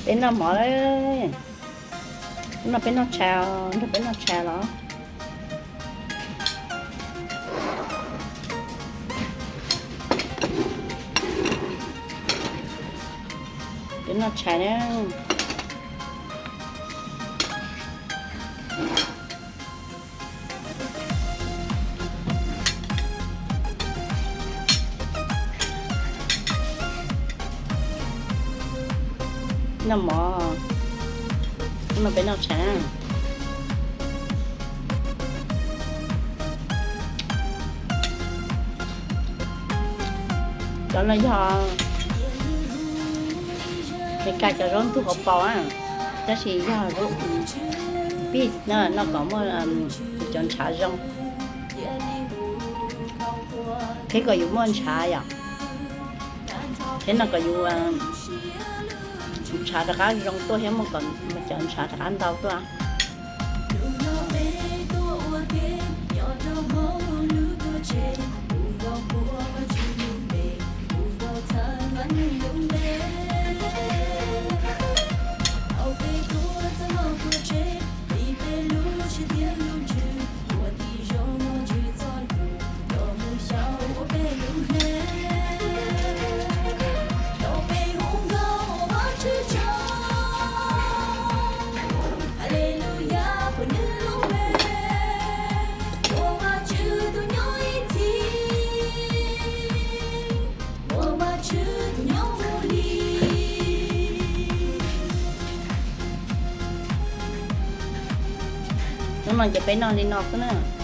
Peb noj mov lawm. Hnub no peb noj tshais, nrog peb noj tshais los. Peb noj tshais na. Noj mov, hnub no peb noj tshais na. Cov no yog Meskas cov zaub ntug hauv paus na, tab sis yog zaub beans na, noj kom muaj cov ntshav zoo. Qhib kom yus muaj ntshav yom. Qhib no kom yus ntshav rov qab zoo tuaj thiab muaj cov ntshav rov qab ntau tuaj. Hnub no ces peb noj li no xwb na.